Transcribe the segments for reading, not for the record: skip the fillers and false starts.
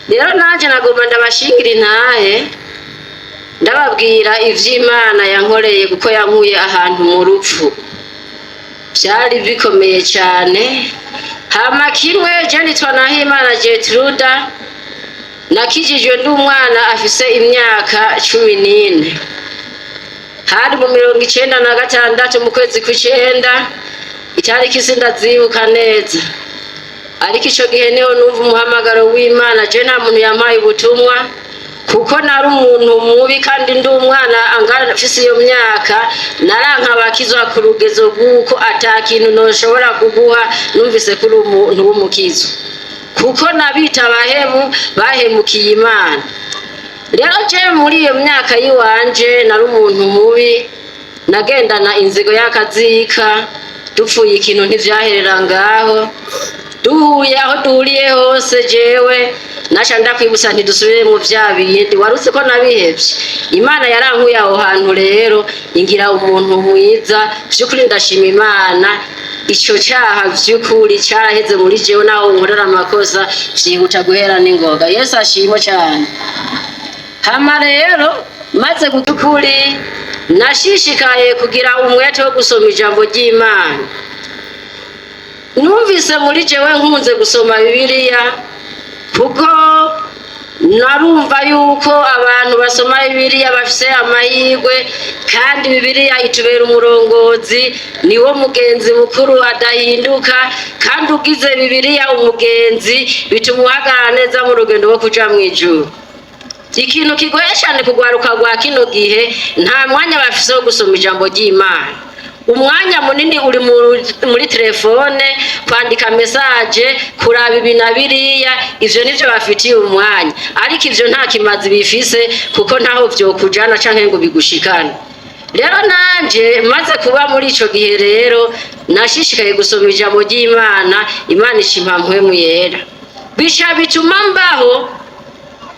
Rero nanje nagomba ndabashingira intahe, ndababwira ivy'Imana yankoreye, kuko yankuye ahantu mu rupfu vyari bikomeye cyane. Hama kimwe, je nitwa Nahimana Gertruda, nakijijwe ndi umwana afise imyaka 14. Hari mu 96, mu kwezi kw'icenda, itariki sindazibuka neza, ariko ico gihe niho numva umuhamagaro w'Imana. Je nta muntu yampaye ubutumwa, kuko nari umuntu mubi kandi ndi umwana angana mfise iyo myaka. Naranka abakizwa ku rugezo rw'uko ata kintu noshobora kuguha numvise kuri umuntu w'umukizo, kuko nabita abahemu bahemukiye Imana. Rero je muri iyo myaka y'iwanje nari umuntu mubi, nagendana inzigo y'akazika. Dupfuye ikintu ntivyaherera ngaho, duhuye aho duhuriye hose jewe naca ndakwibutsa, ntidusubire mu vya bindi warutse ko nabihevye. Imana yarankuye aho hantu rero ingira umuntu mwiza. Vy'ukuri ndashima Imana, ico caha vy'ukuri caraheze muri jewe. Naho nkorera amakosa vyihuta guhera n'ingoga. Yesu ashimwe cane. Hama rero maze gukuri, nashishikaye kugira umwete wo gusoma ijambo ry'Imana. Numvise muri jewe nkunze gusoma Bibiliya, kuko narumva yuko abantu basoma Bibiliya bafise amahirwe, kandi Bibiliya itubera umurongozi, niwo mugenzi mukuru adahinduka. Kandi ugize Bibiliya umugenzi bituma uhagarara neza mu rugendo rwo kuja mw'ijuru. Ikintu kigoye cyane kugwaruka rwa kino gihe, nta mwanya bafise wo gusoma ijambo ry'Imana. Umwanya munini uri muri telefone, kwandika message, kuraba ibi na biriya. Ivyo nivyo bafitiye umwanya, ariko ivyo nta kimazi bifise, kuko ntaho vyokujana canke ngo bigushikane. Rero nanje maze kuba muri ico gihe rero nashishikaye gusoma ijambo ry'Imana. Imana ishimpa Mpwemu Yera, bica bituma mbaho.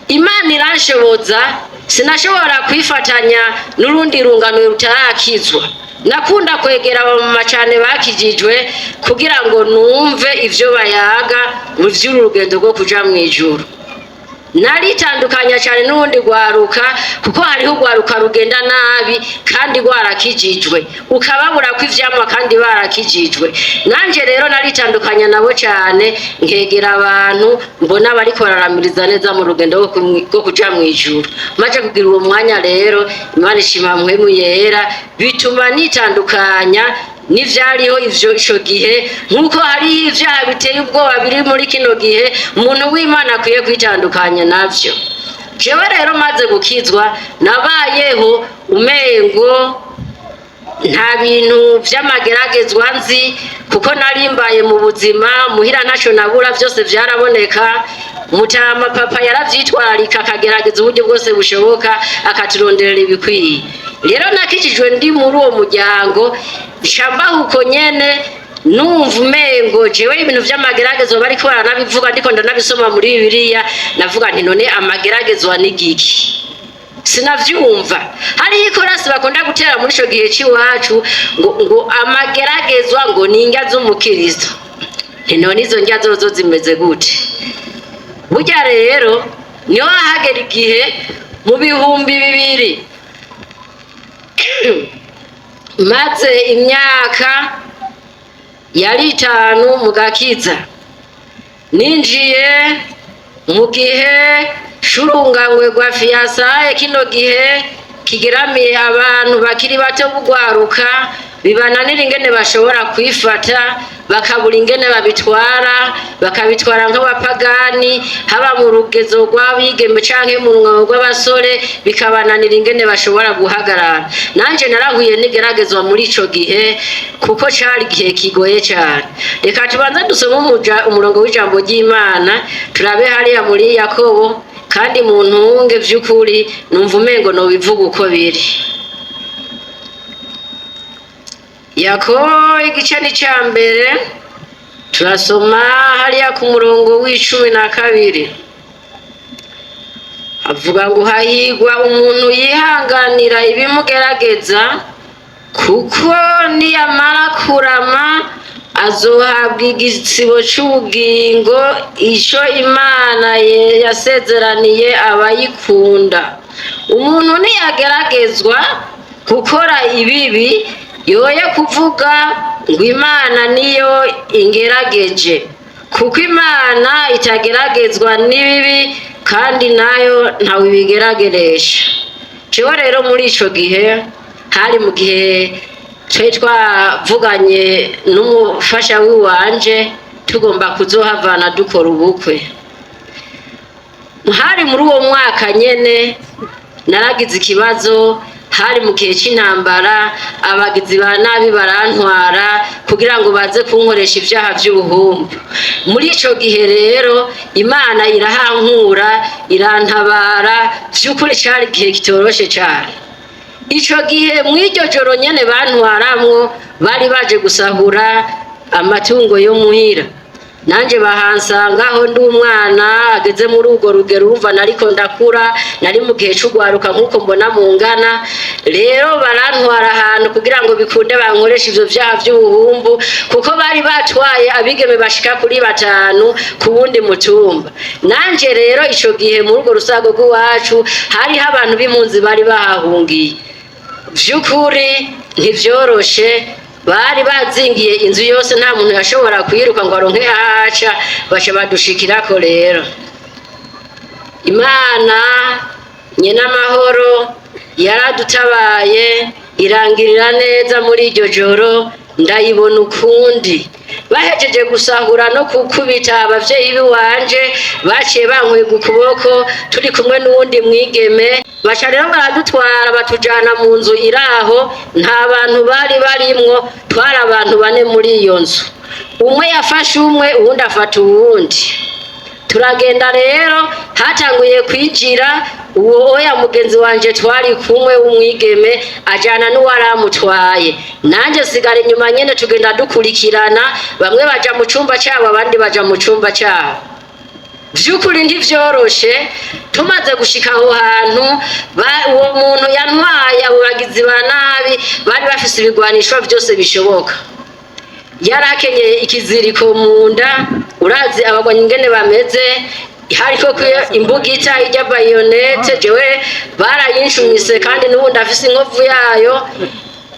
Imana iranshoboza, sinashobora kwifatanya n'urundi rungano rutarakizwa. Nakunda kwegera abamama cyane bakijijwe kugira ngo numve ivyo bayaga mu vy'uru rugendo rwo kuja mw'ijuru. Naritandukanya cyane n'urundi rwaruka, kuko hariho urwaruka rugenda nabi kandi rwarakijijwe, ukababura ko ivyamwa kandi barakijijwe. Nanje rero naritandukanya nabo cyane, nkegera abantu mbona bariko bararamiriza neza mu rugendo rwo kuja mw'ijuru. Maze kugira uwo mwanya rero, Imana ishima Mpwemu Yera, bituma nitandukanya n'ivyariho ivyo ico gihe, nk'uko hariho ivyaha biteye ubwoba biri muri kino gihe umuntu w'Imana akwiye kwitandukanya navyo. Jewe rero maze gukizwa nabayeho umengo nta bintu vy'amageragezwa nzi, kuko narimbaye mu buzima muhira ntaco nabura, vyose vyaraboneka. Mutama papa yaravyitwararika, akagerageza uburyo bwose bushoboka akaturonderera ibikwiye. Rero nakijijwe ndi muri uwo muryango, nshambaho uko nyene, numva umengo jewe ibintu vy'amageragezwa bariko baranabivuga, ndiko ndanabisoma muri Bibiliya, navuga nti: "None amageragezwa ni giki?" Sinavyumva. Hariho ikorasi bakunda gutera muri ico gihe c'iwacu ngo amageragezwa ngo ni indya z'umukristo. Nti: "None izo ndya zozo zimeze gute?" Burya rero niho hagera igihe mu 2000, maze imyaka yari 5 mu gakiza, ninjiye mu gihe c'urunganywe rwa fiançailles. Kino gihe kigeramiye abantu bakiri bato bugwaruka, bibananira ingene bashobora kwifata, bakabura ingene babitwara, bakabitwara nk'abapagani, haba mu rugezo rw'abigeme canke mu rungano rw'abasore, bikabananira ingene bashobora guhagarara. Nanje narahuye n'igeragezwa muri ico gihe, kuko cari igihe kigoye cane. Reka tubanze dusome umurongo w'ijambo ry'Imana, turabe hariya muri Yakobo. Kandi mu ntunge, vy'ukuri numva umengo nobivuga uko biri. Yakobo igice ni ca mbere, turasoma hariya ku murongo wa 12. Avuga ngo: "Hahigwa umuntu yihanganira ibimugerageza, kuko niyamara kurama Azohabwa igisibo c'ubugingo, ico Imana yasezeraniye abayikunda. Umuntu niyageragezwa gukora ibibi, yoye kuvuga ngo: "Imana niyo ingerageje," kuko Imana itageragezwa n'ibibi, kandi nayo ntawe ibigerageresha. Jewe rero muri ico gihe, hari mu gihe twari twavuganye n'umufasha w'iwanje, tugomba kuzohavana dukora ubukwe. Hari muri uwo mwaka nyene naragize ikibazo. Hari mu gihe c'intambara, abagizi ba nabi barantwara kugira ngo baze kunkoresha ivyaha vy'ubuhumbu. Muri ico gihe rero Imana irahankura, irantabara. Vy'ukuri cari igihe kitoroshe cane. Ico gihe, mw'iryo joro nyene bantwaramwo, bari baje gusahura amatungo yo muhira, nanje bahansangaho ndi umwana ageze muri urwo rugero. Urumva nariko ndakura, nari mu gihe c'ugwaruka nk'uko mbona mungana. Rero barantwara ahantu kugira ngo bikunde bankoreshe ivyo vyaha vy'ubuhumbu, kuko bari batwaye abigeme bashika kuri batanu ku wundi mutumba. Nanje rero ico gihe muri urwo rusago rw'iwacu hariho abantu b'impunzi bari bahahungiye. Vy'ukuri ntivyoroshe, bari bazingiye inzu yose, nta muntu yashobora kwiruka ngo aronke ahaca. Baca badushikirako. Rero Imana nyenamahoro yaradutabaye, irangirira neza muri iryo joro, ndayibona ukundi. Bahejeje gusahura no gukubita abavyeyi biwanje, baciye bankwega ukuboko turi kumwe n'uwundi mwigeme. Baca rero baradutwara, batujana mu nzu iraho, nta bantu bari barimwo. Twari abantu bane muri iyo nzu, umwe yafashe umwe, uwundi afata uwundi. Turagenda rero, hatanguye kwijira uwo oya mugenzi wanje twari kumwe w'umwigeme, ajana n'uwaramutwaye, nanjye sigara inyuma nyene. Tugenda dukurikirana, bamwe baja mu cumba cabo, abandi baja mu cumba cabo. Vy'ukuri ntivyoroshe. Tumaze gushika aho hantu, uwo muntu yantwaye, abo bagizi ba nabi bari bafise ibigwanisho vyose bishoboka. Yari akenyeye ikiziriko mu nda, urazi abagwanyi ingene bameze. Hariko imbugita ijya baïonnette, jewe barayincumise kandi n'ubundi afise inkovu yayo.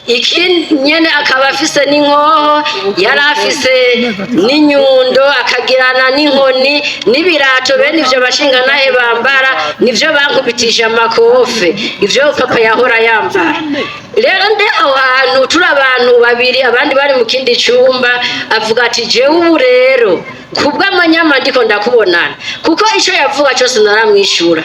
Ikindi nyene akaba afise n'inkoho, yari afise n'inyundo, akagirana n'inkoni n'ibirato. Bene ivyo bashingantahe bambara nivyo bankubitisha amakofe, ivyo papa yahora yambara. Rero ndi aho hantu, turi abantu babiri, abandi bari mu kindi cumba. Avuga ati: "Jewe ubu rero kubw'amanyama ndiko ndakubonana," kuko ico yavuga cose naramwishura,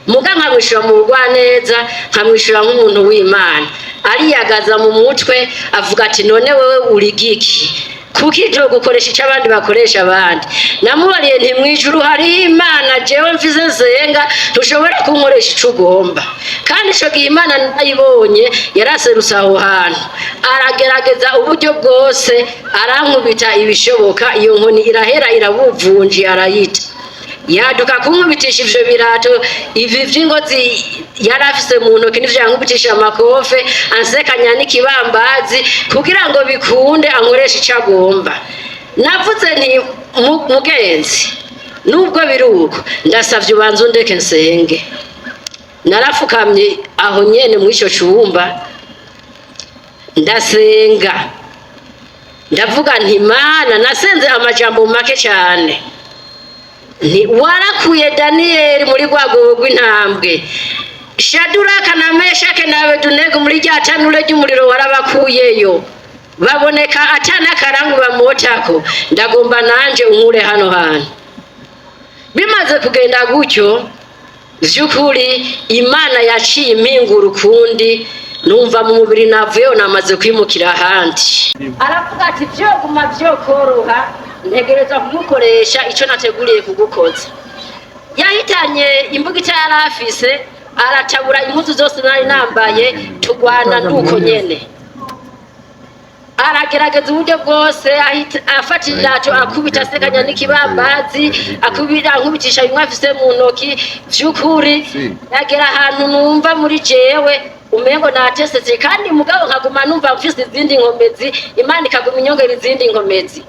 muga nkamwishura mu bugwaneza, nkamwishura nk'umuntu w'Imana. Ariyagaza mu mutwe, avuga ati: "None wewe uri giki? Kuko ivyo gukoresha icyo abandi bakoresha abandi?" Namubariye nti: "Mw'ijuru hariho Imana jewe mfise nsenga, ntushobora kunkoresha ico ugomba." Kandi ico gihe Imana nayibonye, yaraserutse aho hantu, aragerageza uburyo bwose, arankubita ibishoboka, iyo nkoni irahera, irabuvunji, arayita. Yaduka kunkubitisha ivyo birato, ivi vy'ingozi yari afise mu ntoki, nivyo yankubitisha amakofe, ansekanya n'ikibambazi kugira ngo bikunde ankoreshe ico agomba. Navuze nti: "Mugenzi, nubwo biri uko, ndasavye ubanze undeke nsenge." Narafukamye aho nyene mw'ico cumba, ndasenga, ndavuga nti: "Mana," nasenze amajambo make cane, nti: "Warakuye Daniyeli muri rwa rwobo rw'intambwe, Shaduraka na Meshake na Abedunego muri rya tanure ry'umuriro, warabakuyeyo baboneka ata n'akarangu bamotako. Ndagomba nanje unkure hano hantu." Bimaze kugenda gutyo, vy'ukuri Imana yaciye impingura ukundi, numva mu mubiri navuyeho, namaze kwimukira ahandi. Aravuga ati: "Vyoguma vyokoroha, ntegerezwa kugukoresha ico nateguriye kugukoza." Yahitanye imbugita yari afise, aratabura impuzu zose nari nambaye, tugwana nduko nyene. Aragerageza uburyo bwose, afata irato, akubita, asekanya n'ikibambazi, akubita, ankubitisha bimwe afise mu ntoki. Vy'ukuri yagera ahantu numva muri jewe umengo natesetse, kandi mugabo nkaguma numva mfise izindi nkomezi, Imana ikaguma inyongera izindi nkomezi.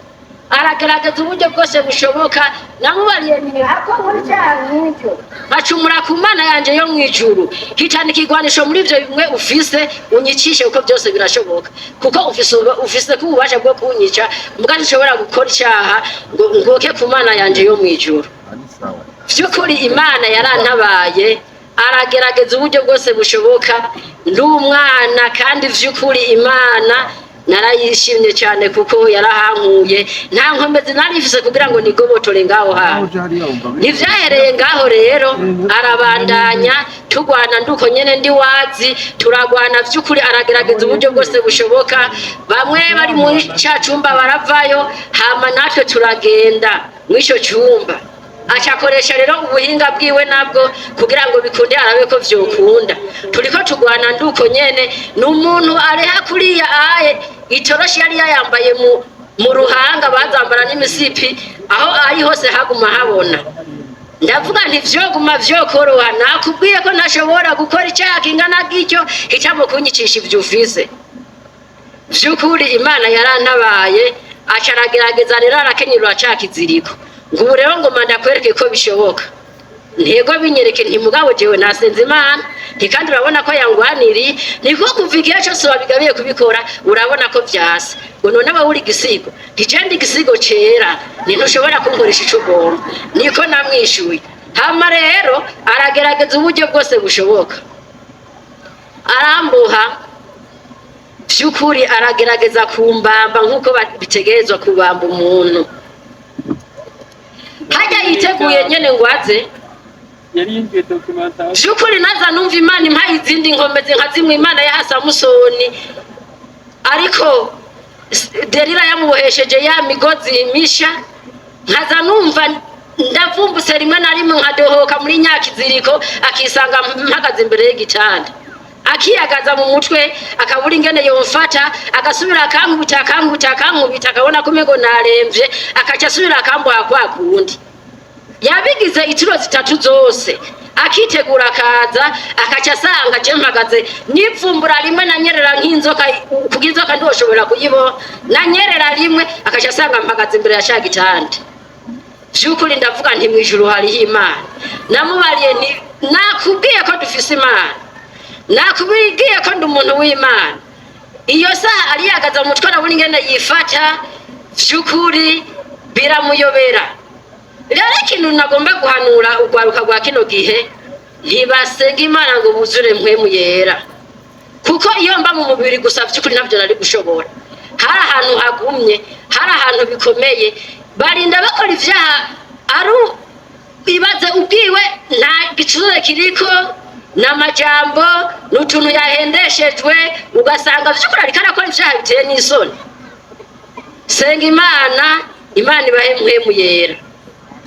Aragerageza uburyo bwose bushoboka. Namubariye nti hako muri cyaha nk'icyo nkacumura ku Mana yanje yo mu ijuru, hitana ikigwanisho muri ibyo bimwe ufise unyicishe, kuko byose birashoboka, kuko ufise ko ububasha bwo kunyica, mbwa nshobora gukora icyaha ngo ngoke ku Mana yanje yo mu ijuru. By'ukuri Imana yarantabaye. Aragerageza uburyo bwose bushoboka, ndi umwana, kandi by'ukuri Imana narayishimye cyane kuko yarahankuye. Nta nkomezi nari mfise kugira ngo nigobotore ngaho hantu. Ntivyahereye ngaho rero, arabandanya tugwana nduko nyene ndi wazi, turagwana vy'ukuri. Aragerageza uburyo bwose bushoboka, bamwe bari muri ca cumba baravayo, hama natwe turagenda mw'ico cumba. Acakoresha rero ubuhinga bwiwe nabwo kugira ngo bikunde, arabe ko vyokunda. Turiko tugwana nduko nyene, ni umuntu areha kuriya aye itoroshi yari yayambaye mu ruhanga, bazambara n'imisipi, aho ari hose haguma habona. Ndavuga nti vyoguma vyokoroha, nakubwiye ko ntashobora gukora icyaha kingana gityo, hicamo kunyicisha ivyo ufise. Vy'ukuri Imana yarantabaye. Aca aragerageza rero, arakenyerura ca kiziriko, ngo ubu rero ngoma ndakwereke ko bishoboka. Ntego binyereke. Nti mugabo jewe nasenze Imana, nti kandi urabona ko yangwaniriye, niko kuva igihe cyose wabigabiye kubikora, urabona ko vyase. Ngo none wowe uri igisigo? Nti je ndi igisigo cera, ni ntushobora kunkoresha ico ugomba. Niko namwishuye. Hama rero aragerageza uburyo bwose bushoboka, aramboha vy'ukuri, aragerageza kumbamba nk'uko bitegerezwa kubamba umuntu hajya yiteguye nyene ngo aze. Yari yinjiye documentation. Vy'ukuri naza numva Imana impaye izindi nkomezi nka zimwe Imana yaha Samusoni, ariko Delila yamubohesheje ya migozi misha. Nkaza numva ndavumbutse rimwe na rimwe, nkadohoka muri nyakiziriko, akisanga mpagaze imbere y'igitanda, akiyagaza mu mutwe, akabura ingene yomfata, agasubira akankubita, akankubita, akankubita, akabona ko umengo naremvye, akaca asubira akamboha kwa kundi. Yabigize ituro zitatu zose, akitegura akaza, akaca asanga je mpagaze. Nivumbura rimwe nanyerera nk'inzoka, kuko inzoka ntiwoshobora kuyiboha, nanyerera rimwe akaca asanga mpagaze imbere ya ca gitanda. Vy'ukuri ndavuga nti mw'ijuru hariho Imana. Namubariye nti nakubwiye ko dufise Imana, nakubwiye ko ndi umuntu w'Imana. Iyo saha ariyagaza mu mutwe, arabona ingene yifata, vy'ukuri biramuyobera. Rero ikintu nagomba guhanura urwaruka rwa kino gihe, ntibasenga Imana ngo buzure mpwemu yera, kuko iyo mba mu mubiri gusa vy'ukuri ntabyo nari gushobora. Hari ahantu hagumye, hari ahantu bikomeye, barinda bakora ivyaha ari ibaze ubwiwe, nta gicurure kiriko, ni amajambo, ni utuntu yahendeshejwe, ugasanga vy'ukuri ariko arakora ivyaha biteye n'isoni. Senga Imana, Imana ibahe mpwemu yera.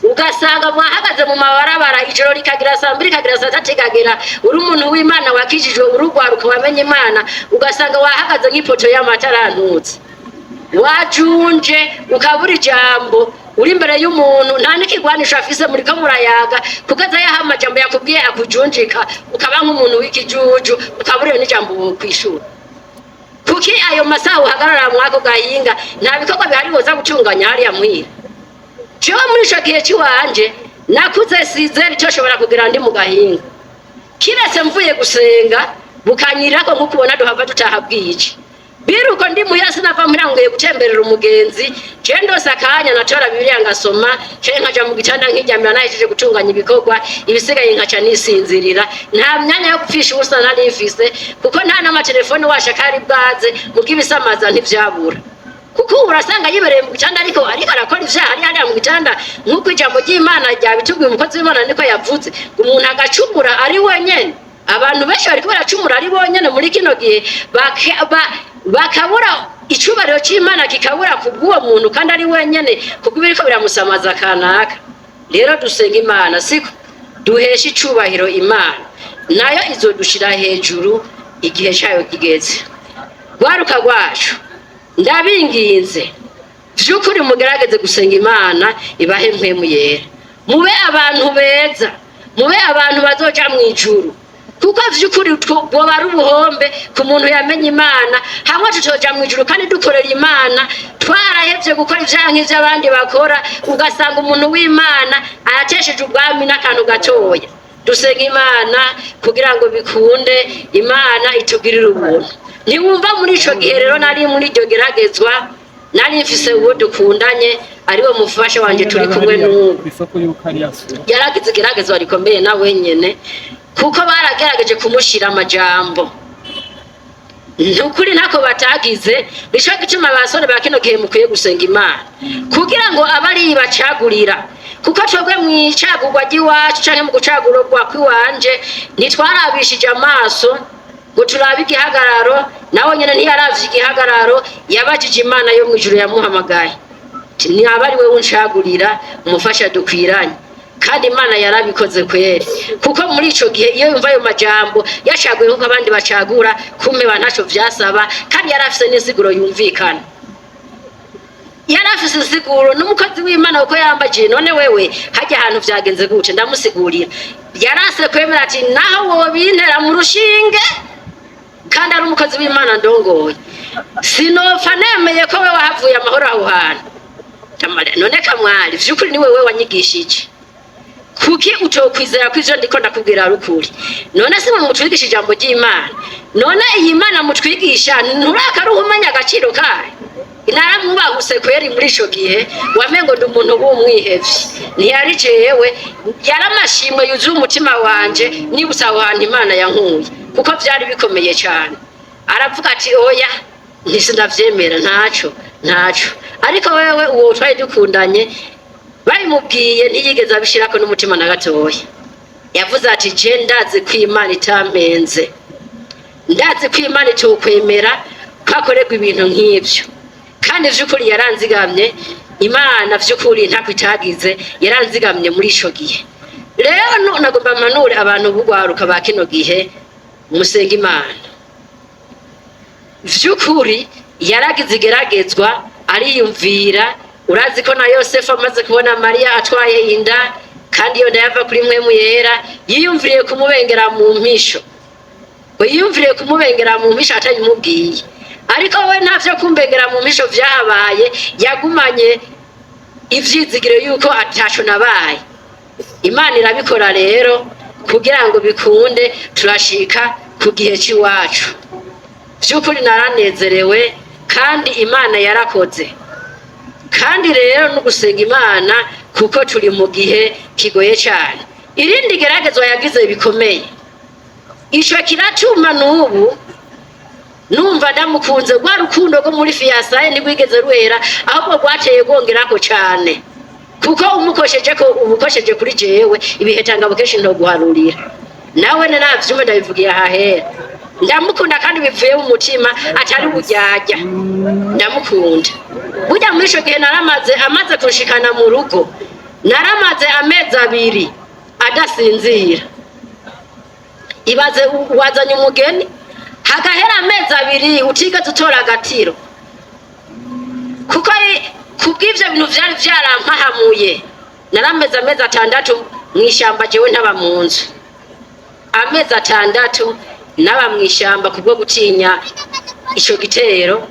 Ugasanga mwahagaze mu mabarabara, ijoro rikagira saa 2, rikagira saa 3, ikagera, uri umuntu w'Imana wakijijwe, urugwaruka wamenye Imana, ugasanga wahagaze nk'ipoto y'amatara antutse, wajunje, ukabura ijambo, uri imbere y'umuntu nta n'ikigwanisho afise, muriko murayaga, kugeza yaho amajambo yakubwiye akujunjika, ukaba nk'umuntu w'ikijuju, ukabura iyo n'ijambo wokwishura. Kuki ayo masaha uhagarara mwako gahinga? Nta bikorwa bihari woza gutunganya hariya muhira? Jewe muri ico gihe ciwanje nakuze sizeri itoshobora kugira ndi mu gahinga, kiretse mvuye gusenga bukanyirako, nkuko ubona duhava dutaha bwije. Biruko ndi muhira, sinava muhira ngo ngiye gutemberera umugenzi. Je ndose akanya natora Bibiliya ngasoma, canke nkaja mu gitanda nkiryamira, nahejeje gutunganya ibikorwa, ibisigaye nkaca nisinzirira. Nta myanya yo gupfisha ubusa nari mfise, kuko nta n'amatelefone washaka ari bwaze muko ibisamaza ntivyabura, kuko ubu urasanga yibereye mu gitanda ariko arakora ivyaha ari hariya mu gitanda, nk'uko ijambo ry'Imana ryabitubwiye. Umukozi w'Imana niko yavuze, umuntu agacumura ari wenyene. Abantu benshi bariko baracumura ari bonyene muri kino gihe, bakabura icubahiro c'Imana, kikabura kubw'uwo muntu kandi ari wenyene, kuko ibiriko biramusamaza kanaka. Rero dusenga Imana, siko duhesha icubahiro Imana, nayo izodushira hejuru igihe cayo kigeze. Rwaruka rwacu, ndabinginze vy'ukuri mugerageze gusenga Imana ibahe mpwemu yera, mube abantu beza, mube abantu bazoja mw'ijuru. Kuko vy'ukuri bwoba ari ubuhombe ku muntu yamenye Imana, hamwe tutoja mu ijuru kandi dukorera Imana, twarahevye gukora ivyaha nk'ivy'abandi bakora, ugasanga umuntu w'Imana aratesheje ubwami n'akantu gatoya. Dusenga Imana kugira ngo bikunde, Imana itugirire ubuntu. Ntiwumva, muri ico gihe rero nari muri iryo geragezwa, nari mfise uwo dukundanye, ariwe mufasha wanje turi kumwe n'ubu. Ku isoko y'uko ari yasura. Yaragize igeragezwa rikomeye na wenyene, kuko baragerageje kumushira amajambo. Nukuri ntako batagize. Nico gituma abasore ba kino gihe mukwiye gusenga Imana kugira ngo abe ari bacagurira, kuko twebwe mw'icagurwa ry'iwacu canke mu gucagurwa kw'iwanje ntitwarabishije amaso ngo turabe igihagararo. Nawe nyene ntiyaravye igihagararo, yabajije Imana yo mw'ijuru yamuhamagaye, ati ntaba ari wewe uncagurira umufasha dukwiranye. Kandi Imana yarabikoze kweri, kuko muri ico gihe iyo yumva ayo majambo, yacaguye nkuko abandi bacagura, kumeba ntaco vyasaba. Kandi yari afise n'insiguro yumvikana, yari afise insiguro n'umukozi w'Imana, kuko yambaje: "None wewe hajya ahantu vyagenze gute?" Ndamusigurira. Yarase kwemera, ati naho wobintera mu rushinge, kandi ari umukozi w'Imana ndongoye, sinopfa nemeye ko wewe wahavuye amahoro aho hantu. Tamara, none kamwari, vy'ukuri ni wewe wanyigishije, kuki utokwizera ko ivyo ndiko ndakubwira ari ukuri? None se mwe mutwigisha ijambo ry'Imana, none iyi Mana mutwigisha nturakaruha umenya agaciro kayo? Naramwubahuse kweri. Muri ico gihe wamengo ndi umuntu w'umwihevyi, ntiyari jewe, yari amashimwe yuzuye umutima wanje nibutse aho hantu Imana yankuye, kuko vyari bikomeye cane. Aravuga ati oya, ntisindavyemera, ntaco, ntaco. Ariko wewe uwo twari dukundanye, babimubwiye ntiyigeze abishirako n'umutima na gatoya. Yavuze ati je ndazi ko Imana itampenze, ndazi ko Imana itokwemera ko akorerwa ibintu nk'ivyo. Kandi vy'ukuri yaranzigamye Imana, vy'ukuri ntako itagize, yaranzigamye muri ico gihe. Rero nagomba mpanure abantu b'ugwaruka ba kino gihe: musenga Imana. Vy'ukuri yaragize igeragezwa, ariyumvira. Urazi ko na Yosefu amaze kubona Mariya atwaye inda, kandi iyo nda yava kuri Mpwemu Yera, yiyumviriye kumubengera mu mpisho. Ngo yiyumviriye kumubengera mu mpisho atabimubwiye, ariko we ntavyo kumbengera mu mpisho vyahabaye. Yagumanye ivyizigiro yuko ataco nabaye. Imana irabikora rero kugira ngo bikunde, turashika ku gihe c'iwacu. Vy'ukuri naranezerewe, kandi Imana yarakoze. Kandi rero no gusenga Imana, kuko turi mu gihe kigoye cyane. Irindi geragezwa yagize bikomeye, ico kiratuma n'ubu numva ndamukunze. Rwa rukundo rwo muri fiançailles ntirwigeze ruhera, ahubwo rwateye rwongerako cane, kuko umukosheje ko ubukosheje kuri jewe, ibihetangabo kenshi ntoguharurira. Nawe navyumve, ndabivugiye ahahera, ndamukunda kandi bivuye mu mutima, atari buryarya. Ndamukunda. Burya muri ico gihe naramaze, amaze kunshikana mu rugo, naramaze amezi 2 adasinzira. Ibaze wazanye umugeni, hagahera amezi 2 utigeze utora agatiro, kuko kubw'ivyo bintu vyari vyarampahamuye. Narameze amezi 6 mw'ishamba, jewe ntaba mu nzu. Amezi 6 naba mw'ishamba kubwo gutinya ico gitero.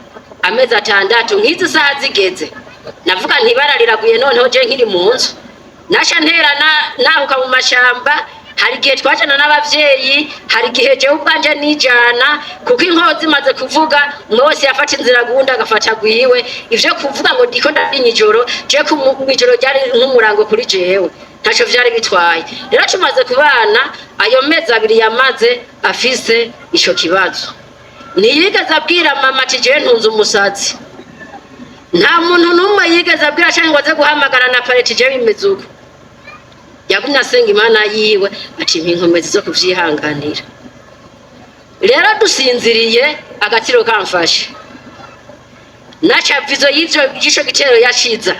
Amezi 6, nk'izi saha zigeze, navuga ntibara riraguye, noneho je nkiri mu nzu nasha ntera nahuka mu mashamba. Hari igihe twajana n'abavyeyi, hari igihe jewe ubwanje nijana, kuko inkoho zimaze kuvuga umwe wese yafata inzira guwundi agafata gwiwe. Ivyo kuvuga ngo ndiko ndatinya ijoro, je ijoro ryari nk'umurango kuri jewe, ntaco vyari bitwaye. Rero tumaze kubana, ayo mezi 2 yamaze afise ico kibazo, ntiyigeze abwira mama ati jewe ntunze umusazi. Nta muntu n'umwe yigeze abwira canke ngo aze guhamagara na pareti jewe bimeze uko. Yagumye asenga Imana yiwe ati mpa inkomezi zo kuvyihanganira. Rero dusinziriye, agatiro kamfashe, naca vizo y'ivyo y'ico gitero yashiza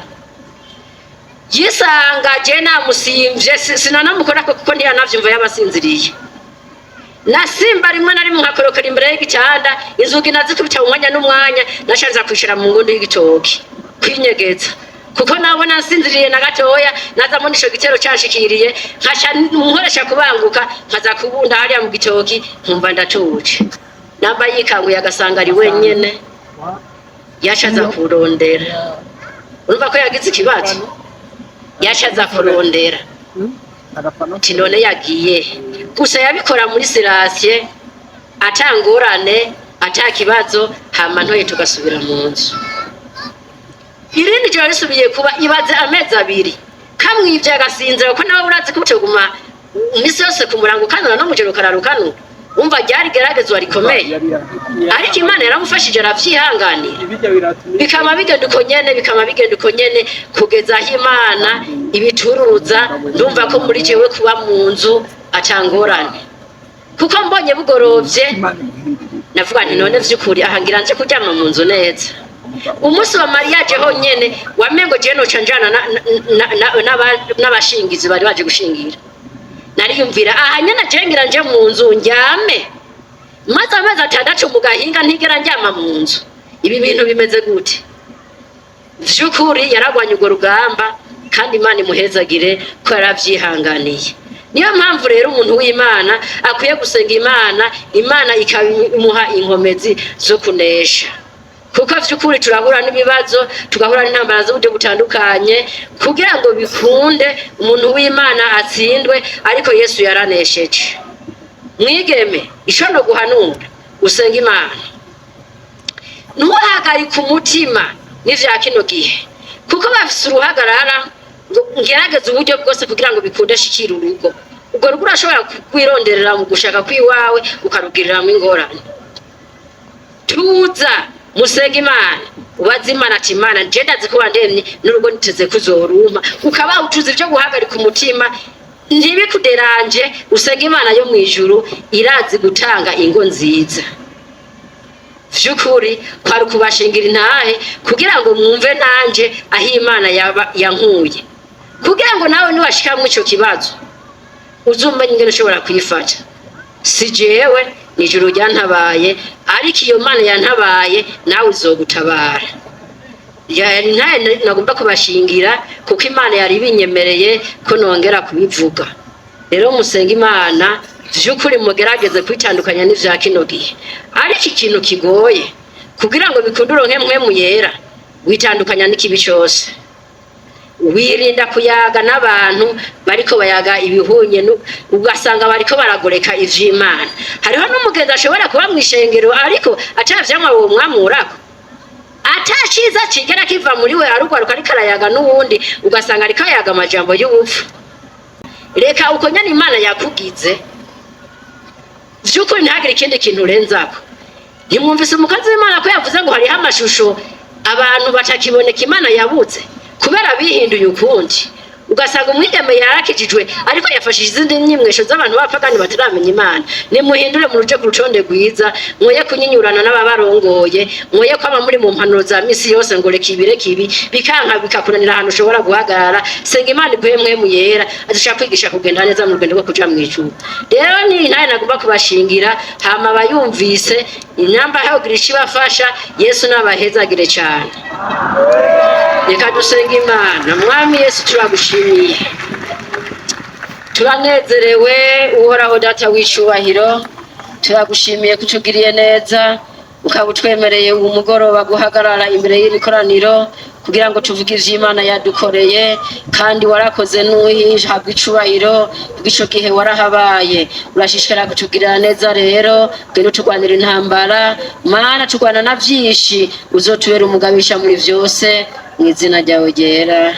yisanga je namusimvye, sinanamukorako kuko ntiyanavyumva, yabasinziriye. Nasimba rimwe na rimwe nkakorokera imbere y'igitanda, inzugi nazikubita mu mwanya n'umwanya. Naca nza kwicara mu ngundu y'igitoki kwinyegeza. Kuko nabona nsinziriye na gatoya, naza mbona ico gitero canshikiriye, nkaca nkoresha kubanguka, nkaza kubunda hariya mu gitoki, nkumva ndatuje. Namba yikanguye agasanga ari wenyene, yaca aza kurondera. Urumva ko yagize ikibazo, yaca aza kurondera ati: "None yagiye?" Gusa yabikora muri sirasiye, atangorane, ata kibazo. Hama ntoye tugasubira mu nzu. Irindi joro risubiye kuba. Ibaze amezi 2 kamwivye agasinzira, kuko nawe urazi ko utoguma imisi yose ku murango ukanura, no mujoro ukarara ukanura. Umva, ryari geragezwa rikomeye, ariko Imana yaramufashije aravyihanganira. Ibijya biratumye. Bikama bigenda uko nyene, bikama bigenda uko nyene, kugeza aho Imana ibituruza. Ndumva ko muri jewe kuba mu nzu atangorane, kuko mbonye bugorovye navuga nti: "None vy'ukuri aha ngira nje kuryama mu nzu neza." Umunsi wa mariage honyene wamengo jewe noca njana n'abashingizi bari baje gushingira. Nariyumvira aha nyene jewe ngira nje mu nzu ndyame, maze amezi 6 mu gahinga ntigera ndyama mu nzu. Ibi bintu bimeze gute? Vy'ukuri yaragwanye urwo rugamba, kandi Imana imuhezagire ko yaravyihanganiye. Niyo mpamvu rero umuntu w'Imana akwiye gusenga Imana, Imana ikamuha inkomezi zo kunesha, kuko vy'ukuri turahura n'ibibazo, tugahura n'intambara z'uburyo butandukanye kugira ngo bikunde umuntu w'Imana atsindwe, ariko Yesu yaranesheje. Mwigeme, ico no guhanura, usenga Imana, ntuhagarike umutima n'ivya kino gihe, kuko bafise uruhagarara ngo ngerageze uburyo bwose kugira ngo bikunde shikira urugo. Urwo rugo urashobora kwironderera mu gushaka kw'iwawe, ukarugiriramwo ingorane. Tuza musenga Imana, ubaze Imana ati: "Imana, nje ndazi ko wandemye n'urugo niteze kuzoruma." Ukaba utuza ivyo guhagarika umutima, ntibikuderanje. Usenga Imana yo mw'ijuru, irazi gutanga ingo nziza. Vy'ukuri kwari ukubashingira intahe kugira ngo mwumve nanje aho Imana yankuye, kugira ngo nawe niwashikamwo ico kibazo uzumenye ingene ushobora kwifata. Si jewe, ni ijuru ryantabaye, ariko iyo Mana yantabaye nawe izogutabara. Ntahe nagomba kubashingira, kuko Imana yari ibinyemereye ko nongera kubivuga. Rero musenga Imana vy'ukuri, mugerageze kwitandukanya n'ivya kino gihe. Ariko ikintu kigoye kugira ngo bikunde uronke Mpwemu Yera, witandukanya n'ikibi cose, wirinda kuyaga n'abantu bariko bayaga ibihunye, ugasanga bariko baragoreka ivy'Imana. Hariho n'umugenzi ashobora kuba mw'ishengero, ariko ata vyamwa womwamurako, ata ciza cigera kiva muri we, arugwaruka ariko arayaga n'uwundi, ugasanga ariko ayaga amajambo y'ubupfu. Reka uko nyene Imana yakugize, vy'ukuri ntihagire ikindi kintu urenzako. Ntimwumvise umukozi w'Imana ko yavuze ngo hariho amashusho abantu batakiboneka, Imana yabuze kubera bihinduye ukundi? Ugasanga umwigeme yarakijijwe, ariko yafashije izindi nyimwesho z'abantu b'abapagani bataramenya Imana. Nimuhindure, muruje ku rutonde rwiza, mwoye kunyinyurana n'ababarongoye, mwoye kwama muri mu mpanuro za misi yose ngo reka ibi, reka ibi, bikanka bikakunanira ahantu ushobora guhagarara. Senga Imana iguhe Mpwemu Yera azishaka kwigisha kugenda neza mu rugendo rwo kuja mw'ijuru. Rero ni ntahe nagomba kubashingira, hama abayumvise inamba hogira ico ibafasha. Yesu nabahezagire cane. Reka dusenge Imana. Mwami Yesu, turagushimiye, turanezerewe. Uhoraho Data w'icubahiro, turagushimiye ko utugiriye neza, ukaba utwemereye uwo mugoroba guhagarara imbere y'iri koraniro kugira ngo tuvuge ivy'Imana yadukoreye. Kandi warakoze, nuhihabwa icubahiro, kuko ico gihe warahabaye, urashishikara kutugirira neza. Rero ngwino turwanira intambara, Mana. Turwana na vyinshi, uzotubera umugabisha muri vyose, mu izina ryawe ryera.